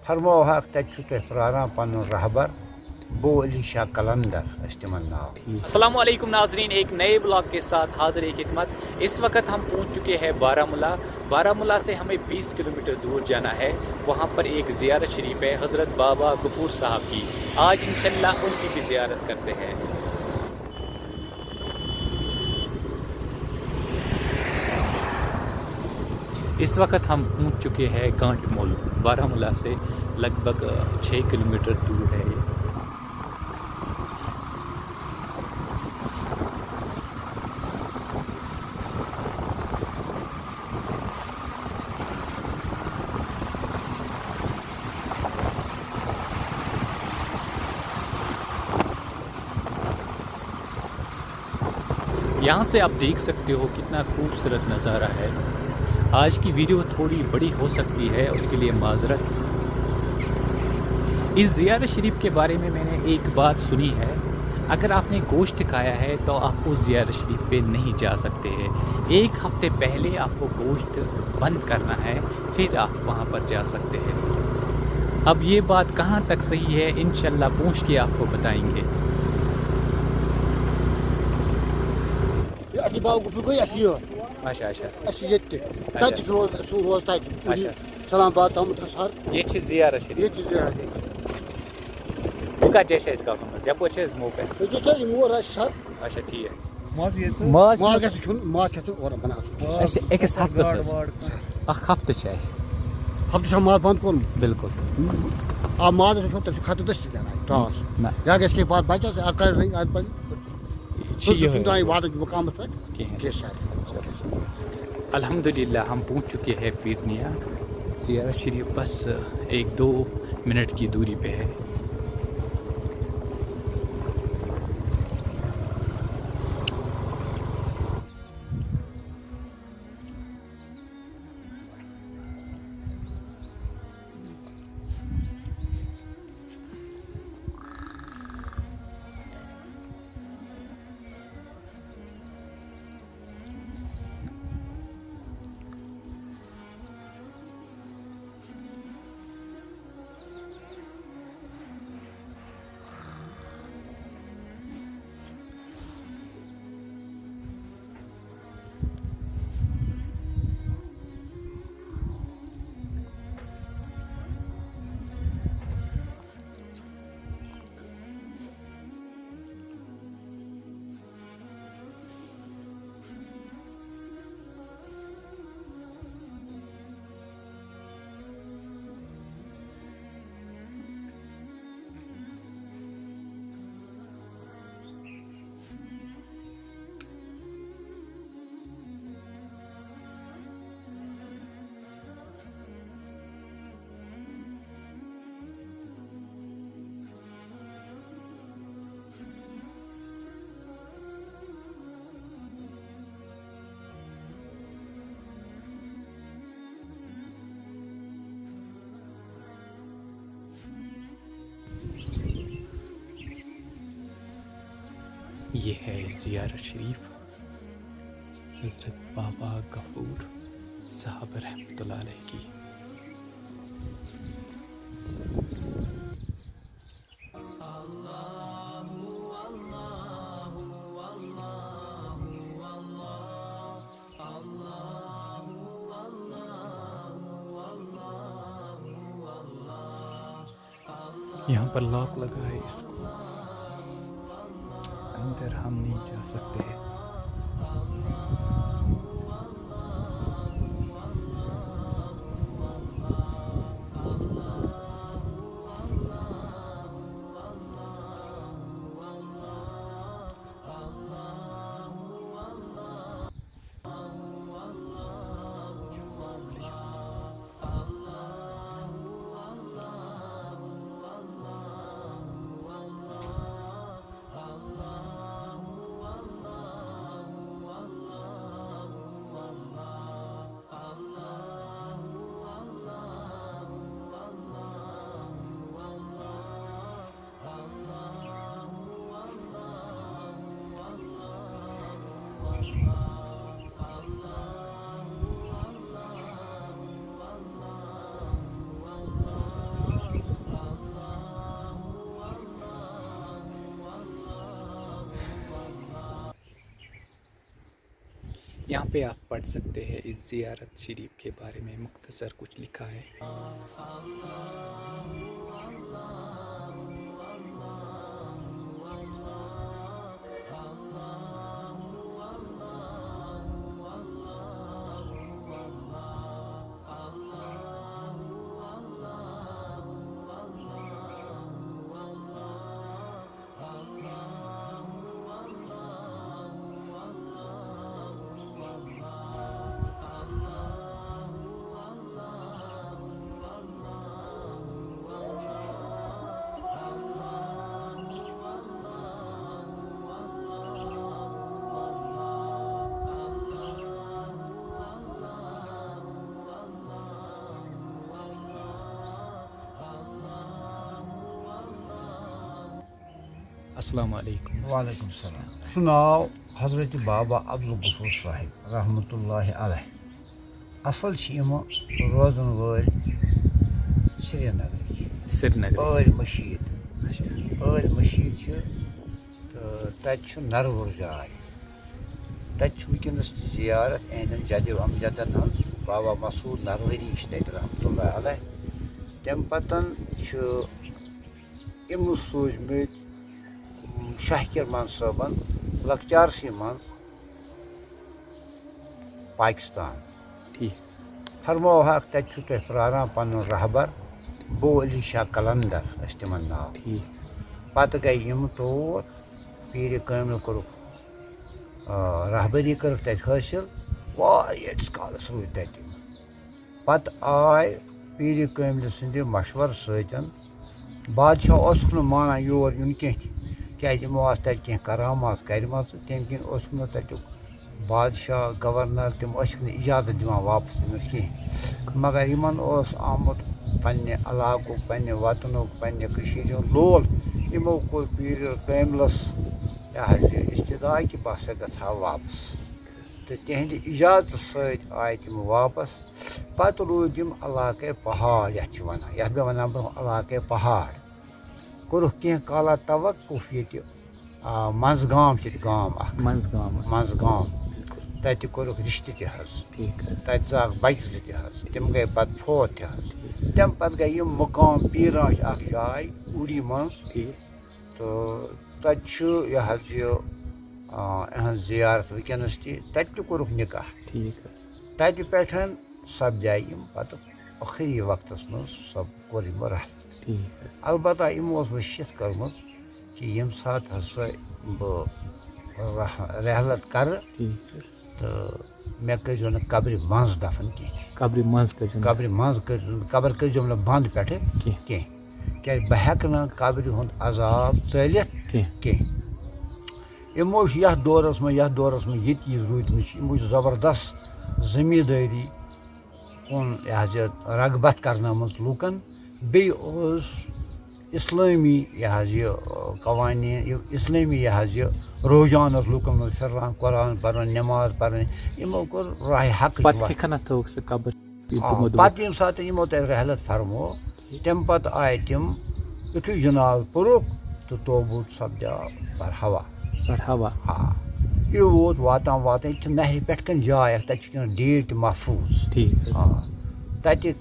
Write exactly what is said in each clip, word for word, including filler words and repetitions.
فرماوہاکھ، تَتہِ چھُ تۄہہِ پرٛاران پَنُن رہبر، بو علی شاہ قلندر، ٲسۍ تِمن ناو۔ السلام علیکم ناظرین، ایک نئے بلاگ کے ساتھ حاضر ہے خدمت۔ اس وقت ہم پہنچ چکے ہیں بارہ ملا۔ بارہ ملا سے ہمیں بیس کلومیٹر دور جانا ہے، وہاں پر ایک زیارت شریف ہے حضرت بابا غفور صاحب کی۔ آج انشاءاللہ ان کی بھی زیارت کرتے ہیں۔ اس وقت ہم پہنچ چکے ہیں گانٹ مول، بارہ ملا سے لگ بھگ چھ کلومیٹر دور ہے یہ۔ یہاں سے آپ دیکھ سکتے ہو کتنا خوبصورت نظارہ ہے۔ آج کی ویڈیو تھوڑی بڑی ہو سکتی ہے، اس کے لیے معذرت۔ اس زیارت شریف کے بارے میں میں نے ایک بات سنی ہے، اگر آپ نے گوشت کھایا ہے تو آپ اس زیارت شریف پہ نہیں جا سکتے ہیں۔ ایک ہفتے پہلے آپ کو گوشت بند کرنا ہے، پھر آپ وہاں پر جا سکتے ہیں۔ اب یہ بات کہاں تک صحیح ہے، انشاءاللہ پہنچ کے آپ کو بتائیں گے۔ یہِ اَتھ چھِ باو گُپن گوٚو یَتھ یہِ۔ اچھا، اچھا۔ اَسہِ چھِ ییٚتہِ تہِ۔ اچھا۔ تَتہِ چھُ روز-، سُہ روز تَتہِ۔ اچھا۔ سلام آباد تامُت حظ سَر۔ ییٚتہِ چھِ زیارت شریف۔ ییٚتہِ چھِ زیارت۔ وۄنۍ کَتھ جایہِ چھِ اَسہِ گژھُن حظ؟ یَپٲرۍ چھِ اَسہِ موقعہٕ اَسہِ۔ ییٚتہِ چھِ یِم اور اَسہِ سَر۔ اچھا، ٹھیٖک۔ ماز ییٚتہِ سا؟ ماز ماز ییٚتہِ۔ گژھِ کھیوٚن، ماز کھٮ۪تھ چھُ اورٕ بَنان اَصٕل۔ اَسہِ چھِ أکِس ہفتَس گاڈ حظ۔ واڈ کانٛہہ۔ اَکھ ہفتہٕ چھِ اَسہِ۔ ہفتہٕ چھُ ماز بنٛد کوٚرمُت۔ بِلکُل۔ آ، مازَس چھُ کھیوٚن، تیٚلہِ چھُ خطرٕ دٔستی کران۔ ٹاس۔ نہ۔ یا گژھِ کینٛہہ پَتہٕ بَچَس، اَتھ کَرِ، اَتھ بَنہِ۔ یہِ چھِ سُہ چھُ یِہوٚے۔ تُہۍ دانہِ واتان مُقامَس پٮ۪ٹھ۔ کینٛہہ۔ کینٛہہ سَر۔ الحمدللہ، ہم پہنچ چکے ہیں پیرنیا۔ زیارت شریف بس ایک دو منٹ کی دوری پہ ہے۔ یہ ہے زیارت شریف حضرت بابا غفور صاحب رحمۃ اللہ علیہ کی۔ یہاں پر لاک لگا ہے، اس کو اندر ہم نہیں جا سکتے ہیں۔ यहाँ पे आप पढ़ सकते हैं इस जियारत शरीफ के बारे में मुख्तसर कुछ लिखा है। السلام علیکم۔ وعلیکم السلام۔ چھُ ناو حضرت بابا عبدالغفور صاحب رحمتہ اللہ علیہ۔ اصل چھِ یِم روزن وٲلۍ سرینگرٕکۍ۔ سرینگر۔ ٲلۍ مشیٖد۔ اچھا۔ ٲلۍ مشیٖد چھِ، تہٕ تَتہِ چھُ نروُر جاے۔ تَتہِ چھُ وٕنکیٚنَس تہِ زیارت اِہِنٛدٮ۪ن جدِ امجدن ہٕنٛز، بابا مسعود نروری چھِ تَتہِ رحمتہ اللہ علیہ۔ تَمہِ پَتَن چھُ یِمو سوٗزمٕتۍ شاہ کرمان صٲبن لۄکچارسٕے منٛز پاکستان۔ ٹھیٖک۔ فرمووہکھ، تَتہِ چھُو تۄہہِ پرٛاران پَنُن رہبر بو علی شاہ قلندر، ٲسۍ تِمن ناو۔ ٹھیٖک۔ پَتہٕ گٔے یِم تور، پیٖرِ کٲمِل کوٚرُکھ، آ، رہبری کٔرٕکھ تَتہِ حٲصِل، واریاہس کالس روٗدۍ تَتہِ یِم۔ پتہٕ آے پیٖرِ کٲملہِ سٕنٛدِ مشورٕ سۭتۍ۔ بادشاہ اوسُکھ نہٕ مانان یور یُن کینٛہہ تہِ، کیٛازِ یِمو آسہٕ تَتہِ کینٛہہ کرامات کَرِمَژٕ، تَمہِ کِنۍ اوسُکھ نہٕ تَتیُک بادشاہ، گورنر، تِم ٲسِکھ نہٕ اِجازت دِوان واپس یِنَس کینٛہہ۔ مگر یِمن اوس آمُت پننہِ علاقُک، پننہِ وطنُک، پننہِ کٔشیٖرِ ہُنٛد لول۔ یِمو کوٚر پیٖرِ کٲملَس، یہِ حظ یہِ استدعا کہِ بہٕ ہسا گژھٕ ہا واپس۔ تہٕ تِہنٛدِ اِجازتہٕ سۭتۍ آے تِم واپس۔ پتہٕ روٗدۍ یِم علاقے پہاڑ، یَتھ چھِ وَنان، یَتھ مےٚ وَنان برٛونٛہہ علاقے پہاڑ۔ کوٚرُکھ کینٛہہ کالا توقف ییٚتہِ، آ، منٛزٕ گام چھِ ییٚتہِ گام اَکھ۔ منٛزٕ گام ٲس۔ منٛزٕ گام۔ بِلکُل۔ تَتہِ کوٚرُکھ رِشتہٕ تہِ حظ۔ ٹھیٖک حظ۔ تَتہِ زاکھ بَچہٕ زٕ تہِ حظ۔ تِم گٔے پتہٕ فوت تہِ حظ۔ ٹھیٖک۔ تَمہِ پَتہٕ گٔے یِم مُقام پیٖران چھِ اَکھ جاے اوٗڑی منٛز۔ ٹھیٖک۔ تہٕ تَتہِ چھُ یہِ حظ یہِ، آ، یِہٕنٛز زیارت وٕنکیٚنَس تہِ۔ تَتہِ تہِ کوٚرُکھ نِکاح۔ ٹھیٖک حظ۔ تَتہِ پٮ۪ٹھ سَپدے یِم پَتہٕ ٲخری وقتَس منٛز سَپ-، کوٚر یِمو رحلت۔ ٹھیٖک حظ۔ البتہ یِمو ٲس وصیت کٔرمٕژ کہِ ییٚمہِ ساتہٕ ہسا بہٕ رح-، رحلت کَرٕ، ٹھیٖک حظ۔ تہٕ مےٚ کٔرۍزیو نہٕ قبرِ منٛز دفن کینٛہہ۔ قبرِ منٛز کٔرۍزیو نہٕ۔ قبرِ منٛز کٔرۍزیو نہٕ، قبر کٔرۍزیو نہٕ بنٛد پٮ۪ٹھٕ کینٛہہ۔ کینٛہہ۔ کیٛازِ بہٕ ہٮ۪کہٕ نہٕ قبرِ ہُنٛد عذاب ژٲلِتھ کینٛہہ۔ کینٛہہ۔ یِمو چھُ یَتھ دورس منٛز، یَتھ دورس منٛز ییٚتہِ یہِ روٗدۍمٕتۍ چھِ، یِمو چھِ زبردست زٔمیٖندٲری کُن، یہِ حظ یہِ رغبت کرنٲومٕژ لوٗکن۔ بیٚیہِ اوس اسلٲمی، یہِ حظ یہِ، قوانین، یہِ اسلٲمی، یہِ حظ یہِ رجحان اوس لوٗکن منٛز پھِران، قرآن پرُن، نماز پرٕنۍ، یِمو کوٚر راہِ حقٕچ پتہٕ وَتھ۔ کِتھ کٔنۍ تھٲوٕکھ سُہ قبر؟ یہِ آ، تِمو دوٚپ۔ پتہٕ ییٚمہِ ساتہٕ یِمو تَتہِ رحلت فرمو، تَمہِ پتہٕ آیہِ تِم، یُتھُے جناز پوٚرُکھ تہٕ توبوٗد سپدیو برہوا۔ برہوا۔ آ، یہِ ووت واتان واتان، ییٚتہِ چھِ نہرِ پٮ۪ٹھ کَنۍ جاے اَکھ، تَتہِ چھِ کینٛہہ ڈیٹ تہِ محفوٗظ۔ ٹھیٖک حظ۔ آ، تَتہِ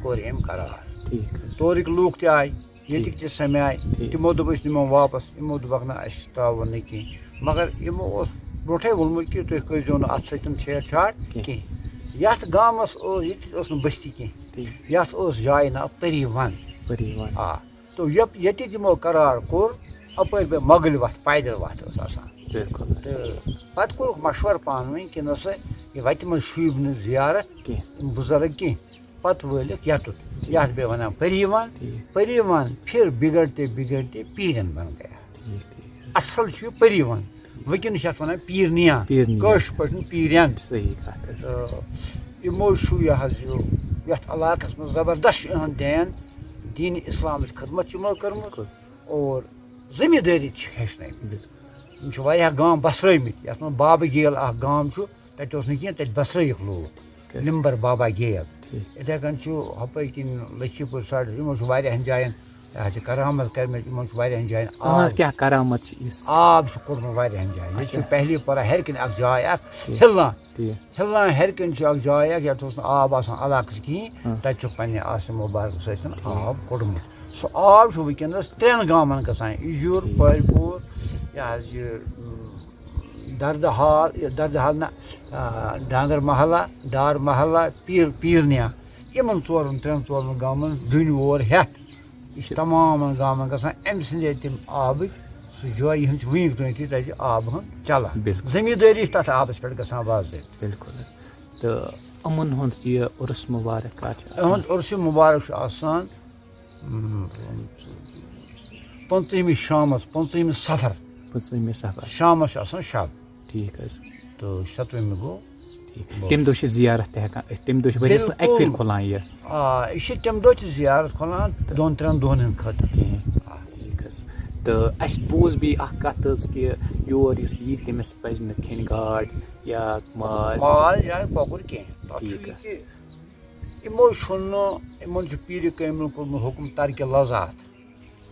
کوٚر أمۍ قرار۔ ٹھیٖک حظ۔ تورٕکۍ لوٗکھ تہِ آے، ییٚتِکۍ ٹھیٖک۔ تہِ سَمے آے، ٹھیٖک۔ تِمو دوٚپ أسۍ نِمو واپس، یِمو دوٚپکھ نہ أسۍ ترٛاوو نہٕ کِہیٖنۍ۔ مگر یِمو اوس برونٛٹھے ووٚنمُت کہِ تُہۍ کٔرۍزیو نہٕ اَتھ سۭتۍ چھیڑ چھاڑ کینٛہہ۔ کینٛہہ۔ یَتھ گامَس اوس، ییٚتہِ اوس نہٕ بستی کینٛہہ۔ ٹھیٖک۔ یَتھ اوس جایہِ ناو پٔری وَن۔ پٔری وَن۔ آ، تو یپ-، ییٚتہِ تِمو قرار کوٚر، اَپٲرۍ بیٚیہِ مۄغلۍ وَتھ، پیدل وَتھ ٲس آسان۔ بِلکُل۔ تہٕ پَتہٕ کوٚرُکھ مَشوَرٕ پانہٕ ؤنۍ کہِ نہ سا، یہِ وَتہِ منٛز شوٗبہِ نہٕ زیارت کینٛہہ۔ یِم بُزرگ کینٛہہ۔ پَتہٕ وٲلِکھ یَتُتھ، یَتھ بیٚیہِ وَنان پٔری وَن۔ ٹھیٖک۔ پٔری وَن پھر بِگڑتے بِگڑتے پیٖرَن بَن گیا۔ ٹھیٖک، ٹھیٖک۔ اَصٕل چھُ یہِ پٔری وَن۔ وٕنکیٚنَس چھِ اَتھ وَنان پیٖر نِیان۔ پیٖر نِیان۔ کٲشِر پٲٹھۍ پیٖرَن۔ صحیح کَتھ حظ۔ تہٕ یِمو چھُ یہِ حظ یہِ، یَتھ علاقَس منٛز زبردست چھُ یِہُنٛد دین، دیٖنِ اِسلامٕچ خدمت چھِ یِمو کٔرمٕژ۔ بِلکُل۔ اور زٔمیٖندٲری تہِ چھِ ہیٚچھنٲومٕتۍ۔ بِلکُل۔ یِم چھِ واریاہ گام بَسرٲومٕتۍ، یَتھ منٛز بابہٕ گیل اَکھ گام چھُ، تَتہِ اوس نہٕ کینٛہہ، تَتہِ بَسرٲیِکھ لوٗکھ۔ ٹھیٖک۔ نِمبر بابا گیل۔ ٹھیٖک۔ یِتھَے کٔنۍ چھُ ہُپٲرۍ کِنۍ لٔچھِ پوٗر سایڈَس، یِمو چھُ واریاہَن جایَن، تَتہِ چھِ کرامت کٔرمٕژ، یِمن چھُ واریاہن جاین تُہنٛز آب، کیٛاہ کرامت چھِ یِژھ؟ آب چھُ کوٚڑمُت واریاہن جاین۔ ییٚتہِ چھُ پہلی پورہ ہیٚرِ کِنۍ اکھ جاے اکھ، ہِلان، ٹھیٖک ہِلان ہیٚرِ کِنۍ چھِ اکھ جاے اکھ، یتھ اوس نہٕ آب آسان علاقس کِہیٖنۍ، ہاں۔ تتہِ چھُکھ پننہِ آسہٕ مُبارکہٕ سۭتۍ آب کوٚڑمُت۔ سُہ آب چھُ وٕنکیٚنس ترٛٮ۪ن گامن گژھان، اِجُر، ٹھیٖک۔ پٲرۍ پوٗر، یہِ حظ یہِ، اۭں، دردٕ حال، یہِ دردٕ حال نہ، آ، ڈانگر محلہ، ڈار محلہ، پیٖر، پیٖرنیا، یِمن ژورن، ترٛٮ۪ن، ژورن گامن ڈُنۍ وور ہٮ۪تھ۔ یہِ چھِ تمامن گامن گژھان أمۍ سٕنٛدے تِم آبٕکۍ سُہ جاے، یِہُنٛد چھُ وٕنیُک تام تہِ تَتہِ آب ہن چلان۔ بِلکُل۔ زٔمیٖندٲری چھِ تَتھ آبَس پٮ۪ٹھ گژھان واضح۔ بِلکُل۔ تہٕ یِمن ہُنٛد یہِ عُرس مُبارک کَر چھُ آسان؟ یِہُنٛد عُرسہِ مُبارک چھُ آسان، اۭں، پٕنٛژٕہمہِ شامَس، پٕنٛژٕہمہِ صفر، پٕنٛژٕہمہِ صفر۔ شامَس چھُ آسان شب ٹھیٖک حظ۔ تہٕ شَتوُہمہِ گوٚو۔ ٹھیٖک۔ تَمہِ دۄہ چھِ زیارت تہِ ہٮ۪کان أسۍ، تَمہِ دۄہ چھِ ؤریَس منٛز اَکہِ پھِرِ بِلکُل۔ کھُلان یہِ۔ آ، یہِ چھِ تَمہِ دۄہ تہِ زیارت کھُلان دۄن ترٛٮ۪ن دۄہَن ہٕنٛدِ خٲطرٕ۔ کِہیٖنۍ۔ ٹھیٖک حظ۔ تہٕ اَسہِ بوٗز بیٚیہِ اَکھ کَتھ حظ کہِ یور یُس یی تٔمِس پَزِ نہٕ کھیٚنۍ گاڈ یا ماز۔ ماز یا کۄکُر کینٛہہ۔ تَتھ چھُ ٹھیٖک یہِ حظ۔ کہِ یِمو چھُنہٕ، یِمَن چھُ پیٖرِ کٲمِل کوٚرمُت حُکُم ترکِ لذات،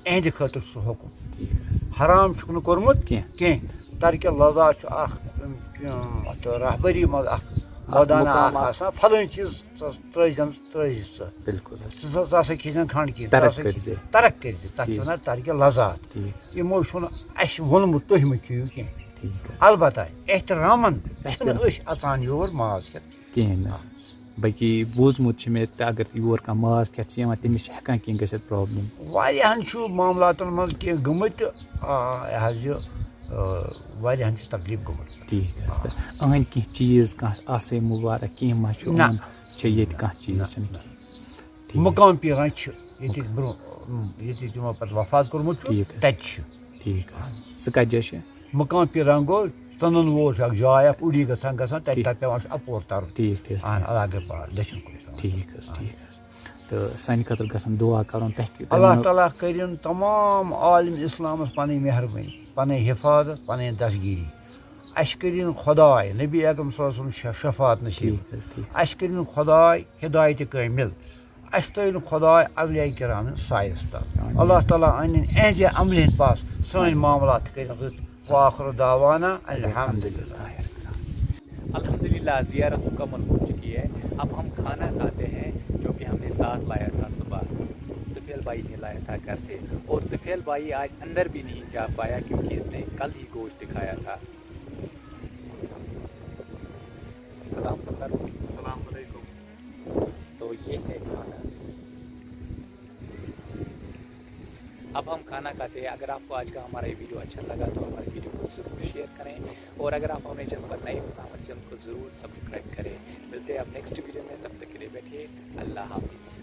اِہِنٛدِ خٲطرٕ چھُ سُہ حُکُم۔ ٹھیٖک حظ۔ حرام چھُکھ نہٕ کوٚرمُت کینٛہہ۔ کینٛہہ۔ ترکِ لذات چھُ اَکھ، اَتھ رہبری منٛز اَکھ مٲدانہ مُقام اَکھ اَکھ۔ آسان، پھلٲنۍ چیٖز ژٕ ترٛٲوزٮ۪ن، ترٛٲوزِ ژٕ۔ بِلکُل حظ۔ ژٕ ژٕ ہسا کھیٚزٮ۪ن کھنٛڈ کینٛہہ، ترک ژٕ ہسا کٔرزِ۔ ترک کٔرزِ، تَتھ چھِ ٹھیٖک۔ وَنان ترکِ لذات۔ ٹھیٖک۔ یِمو چھُنہٕ اَسہِ ووٚنمُت تُہۍ مہٕ کھیٚیِو کینٛہہ۔ ٹھیٖک حظ۔ البتہ احترامن چھِنہٕ احترام۔ أسۍ اَژان یور ماز کھٮ۪تھ۔ کِہیٖنۍ نہٕ حظ۔ بلکہِ بوٗزمُت چھُ مےٚ تہٕ اگر یور کانٛہہ ماز کھٮ۪تھ چھِ یِوان تٔمِس چھِ ہٮ۪کان کینٛہہ گٔژھِتھ پرابلم۔ واریاہن چھُ معاملاتن منٛز کینٛہہ گٔمٕتۍ تہٕ، آ، یہِ حظ یہِ، آ، واریاہن چھُ تکلیٖف گوٚمُت۔ ٹھیٖک حظ۔ تہٕ أہنٛدۍ کینٛہہ چیٖز کانٛہہ آسے مُبارک کینٛہہ ما چھُ نہ۔ یِمن چھِ ییٚتہِ کانٛہہ چیٖز چھِنہٕ کِہیٖنۍ؟ ٹھیٖک۔ مقام پیٖران چھِ ییٚتہِ برٛونٛہہ، ییٚتہِ تِمو پتہٕ وفات کوٚرمُت چھُ، ٹھیٖک۔ تَتہِ چھِ۔ ٹھیٖک حظ۔ سُہ کَتہِ جایہِ چھُ؟ مقام پیٖران گوٚو ژٕنَن وول چھُ اکھ جاے اکھ، اوٗڑی گژھان گژھان، تَتہِ ٹھیٖک۔ تَتہِ پٮ۪وان چھُ اَپور تَرُن۔ ٹھیٖک، ٹھیٖک۔ اہن، علاقے پار، دٔچھُن کُن چھُ آسان۔ ٹھیٖک حظ، ٹھیٖک حظ۔ تہٕ سانہِ خٲطرٕ گژھن دُعا کَرُن تۄہہِ کہِ اللہ تعالیٰ کٔرِن تمام عالم اسلامس پنٕنۍ مہربٲنی، پنٕنۍ حفاظت، پنٕنۍ دستگیری۔ اَسہِ کٔرِن خۄداے، نبی اکرم صلی اللہ علیہ وسلم شف-، شفاعت نصیب۔ ٹھیٖک حظ، ٹھیٖک۔ اَسہِ کٔرِن خۄداے ہدایت کٲمِل۔ اَسہِ تھٲیِن خۄداے اولیاء کرامن سایس تل۔ اللہ تعالیٰ اَنِن اہنزِ عملہِ ہٕنٛدۍ پاس سٲنۍ معاملات تہِ کٔرِن رٕتۍ۔ وآخر دعوانا الحمدللہ۔ الحمدللہ، زیارت مکمل ہو چکی ہے۔ اب ہم کھانا کھاتے ہیں، جو کہ ہم نے ساتھ لایا تھا صبح، طفیل بھائی نے لایا تھا گھر سے، اور طفیل بھائی آج اندر بھی نہیں جا پایا کیونکہ اس نے کل ہی گوشت کھایا تھا۔ سلام پتھر۔ السلام علیکم۔ تو یہ ہے کھانا۔ اب ہم کھانا کھاتے ہیں۔ اگر آپ کو آج کا ہمارا یہ ویڈیو اچھا لگا تو ہمارے ویڈیو کو ضرور شیئر کریں، اور اگر آپ ہمارے چینل پر نئے ہو تو ہمارے چینل کو ضرور سبسکرائب کریں۔ ملتے ہیں اب نیکسٹ ویڈیو میں، تب تک کے لیے بیٹھیے، اللہ حافظ۔